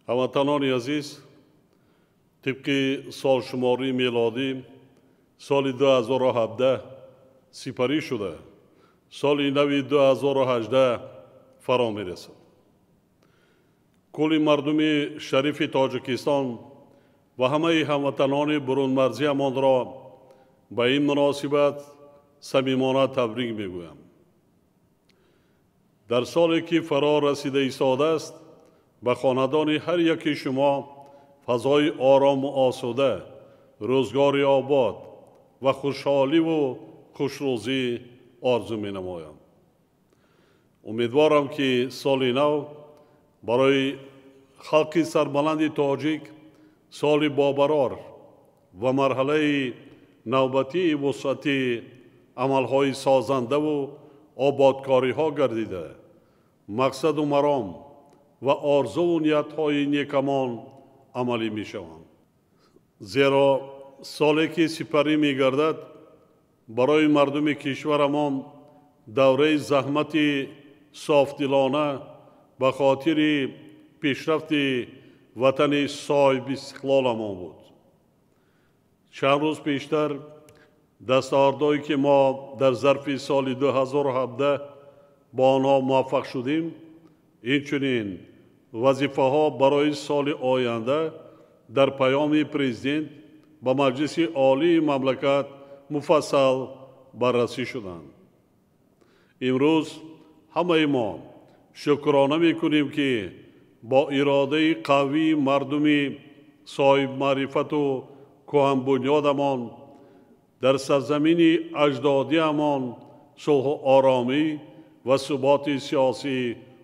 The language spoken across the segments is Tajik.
Ҳамватанони азиз, тибқи солшумории мелодӣ соли 2017 сипарӣ шуда, соли нави 2018 фаро мерасад. Кулли мардуми шарифи Тоҷикистон ва ҳамаи ҳамватанони бурунмарзиамонро ба ин муносибат самимона табрик мегӯям. Дар соле ки фаро расида истодааст, ба хонадони ҳар яки шумо фазои орому осуда, рӯзгори обод ва хушҳоливу хушрӯзӣ орзу менамоям. Умедворам, ки соли нав барои халқи сарбаланди тоҷик соли бобарор ва марҳалаи навбатии вусъати амалҳои созандаву ободкориҳо гардида, мақсаду маром ва орзуву ниятҳои некамон амалӣ мешаванд. Зеро соле ки сипарӣ мегардад, барои мардуми кишварамон давраи заҳмати софдилона ба хотири пешрафти ватани соҳибистиқлоламон буд. Чанд рӯз пештар дастовардҳое ки мо дар зарфи соли 2017 бо онҳо муваффақ шудем, инчунин вазифаҳо барои соли оянда дар паёми президент ба Маҷлиси Олии мамлакат муфассал баррасӣ шуданд. Имрӯз ҳамаи мо шукрона мекунем, ки бо иродаи қавии мардуми соҳибмаърифату кӯҳанбунёдамон дар сарзамини аҷдодиамон сулҳу оромӣ ва суботи сиёсӣ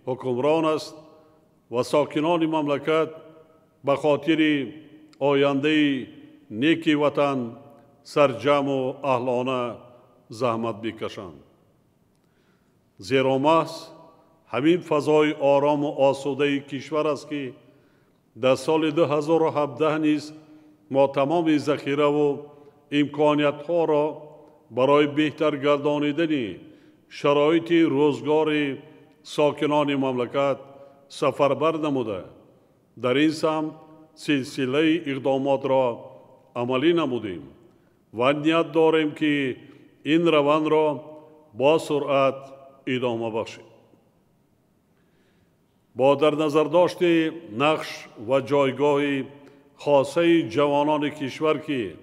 ҳукмрон аст ва сокинони мамлакат ба хотири ояндаи неки ватан сарҷамъу аҳлона заҳмат мекашанд. Зеро маҳз ҳамин фазои орому осудаи кишвар аст, ки дар соли 2017 низ мо тамоми захираву имкониятҳоро барои беҳтар гардонидани шароити рӯзгори сокинони мамлакат сафарбар намуда, дар ин самт силсилаи иқдомотро амалӣ намудем ва ният дорем, ки ин равандро бо суръат идома бахшем. Бо дар назардошти нақш ва ҷойгоҳи хосаи ҷавонони кишвар, ки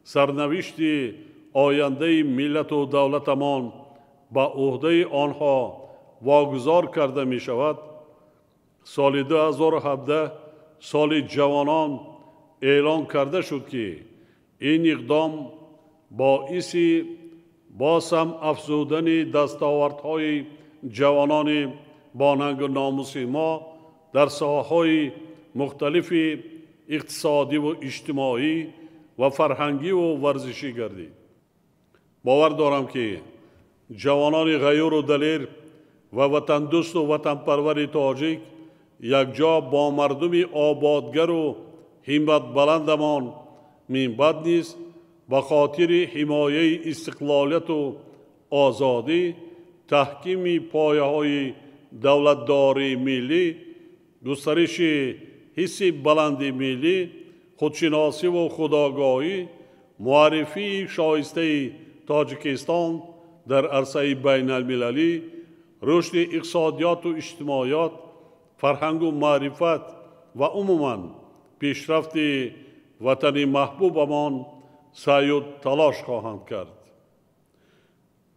сарнавишти ояндаи миллату давлатамон ба ӯҳдаи онҳо вогузор карда мешавад, соли 2017 соли ҷавонон эълон карда шуд, ки ин иқдом боиси боз ҳам афзудани дастовардҳои ҷавонони бо нангу номуси мо дар соҳаҳои мухталифи иқтисодиву иҷтимоӣ ва фарҳангиву варзишӣ гардид. Бовар дорам, ки ҷавонони ғаюру далер ва ватандӯсту ватанпарвари тоҷик якҷо бо мардуми ободгару ҳимматбаландамон минбаъд низ ба хотири ҳимояи истиқлолияту озодӣ, таҳкими пояҳои давлатдории миллӣ, густариши ҳисси баланди миллӣ, худшиносиву худогоҳӣ, муаррифии шоистаи Тоҷикистон дар арсаи байналмилалӣ, рушди иқтисодиёту иҷтимоиёт, фарҳангу маърифат ва умуман пешрафти ватани маҳбубамон саъю талош хоҳанд кард.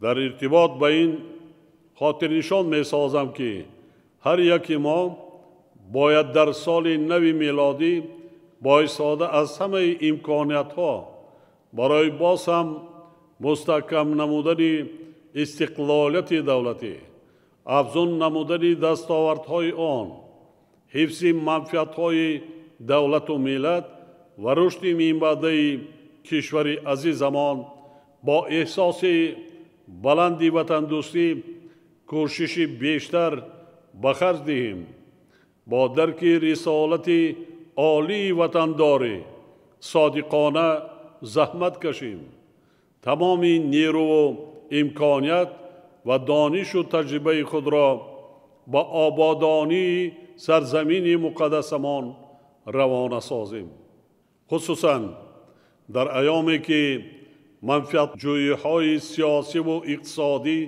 Дар иртибот ба ин хотирнишон месозам, ки ҳар яки мо бояд дар соли нави мелодӣ бо истифода аз ҳамаи имкониятҳо барои боз ҳам мустаҳкам намудани истиқлолияти давлатӣ, афзун намудани дастовардҳои он, ҳифзи манфиатҳои давлату миллат ва рушди минбаъдаи кишвари азизамон бо эҳсоси баланди ватандӯстӣ кӯшиши бештар ба харҷ диҳем, бо дарки рисолати олии ватандорӣ содиқона заҳмат кашем, тамоми нерӯву имконият ва донишу таҷрибаи худро ба ободонии сарзамини муқаддасамон равона созем. Хусусан дар айёме ки манфиатҷӯиҳои сиёсиву иқтисодӣ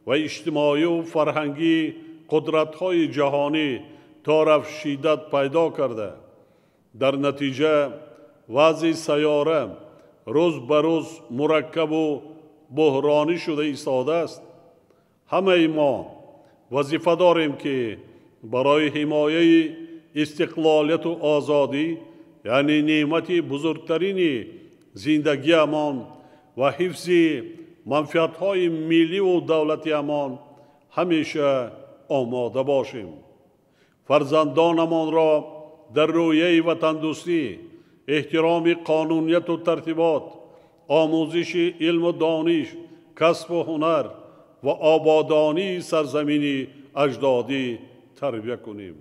ва иҷтимоию фарҳангии қудратҳои ҷаҳонӣ то рафт шиддат пайдо карда, дар натиҷа вазъи сайёра рӯз ба рӯз мураккабу буҳронӣ шуда истодааст, ҳамаи мо вазифа дорем, ки барои ҳимояи истиқлолияту озодӣ, яъне неъмати бузургтарини зиндагиамон ва ҳифзи манфиатҳои милливу давлатиамон ҳамеша омода бошем. Фарзандонамонро дар рӯяи ватандӯстӣ, эҳтироми қонунияту тартибот, омӯзиши илму дониш, касбу ҳунар ва ободонии сарзамини аҷдодӣ тарбия кунем.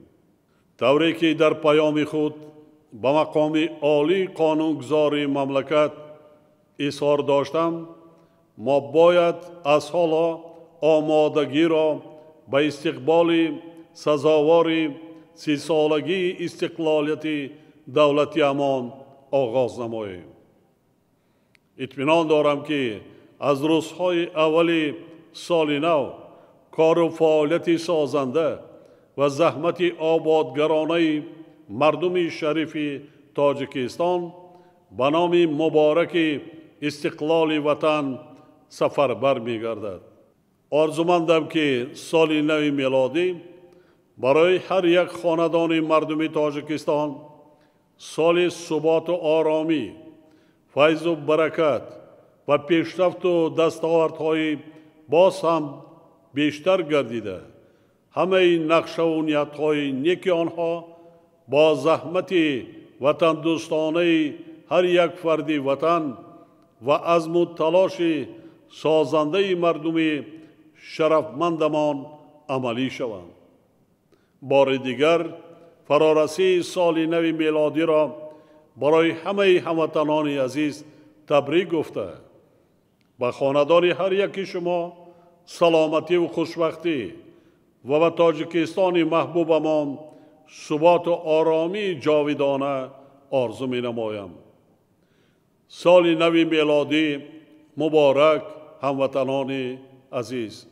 Тавре ки дар паёми худ ба мақоми олии қонунгузори мамлакат изҳор доштам, мо бояд аз ҳоло омодагиро ба истиқболи сазовори 30-солагии истиқлолияти давлатиамон оғоз намоем. Итминон дорам, ки аз рӯзҳои аввали соли нав кору фаъолияти созанда ва заҳмати ободгаронаи мардуми шарифи Тоҷикистон ба номи мубораки истиқлоли ватан сафарбар мегардад. Орзумандам, ки соли нави мелодӣ барои ҳар як хонадони мардуми Тоҷикистон соли суботу оромӣ, файзу баракат ва пешрафту дастовардҳои боз ҳам бештар гардида, ҳамаи нақшаву ниятҳои неки онҳо бо заҳмати ватандӯстонаи ҳар як фарди ватан ва азму талоши созандаи мардуми шарафмандамон амалӣ шаванд. Бори дигар фарорасии соли нави мелодиро барои ҳамаи ҳамватанони азиз табрик гуфта, ба хонадони ҳар яки шумо саломативу хушбахтӣ ва ба Тоҷикистони маҳбубамон суботу оромии ҷовидона орзу менамоям. Соли нави мелодӣ муборак, ҳамватанони азиз!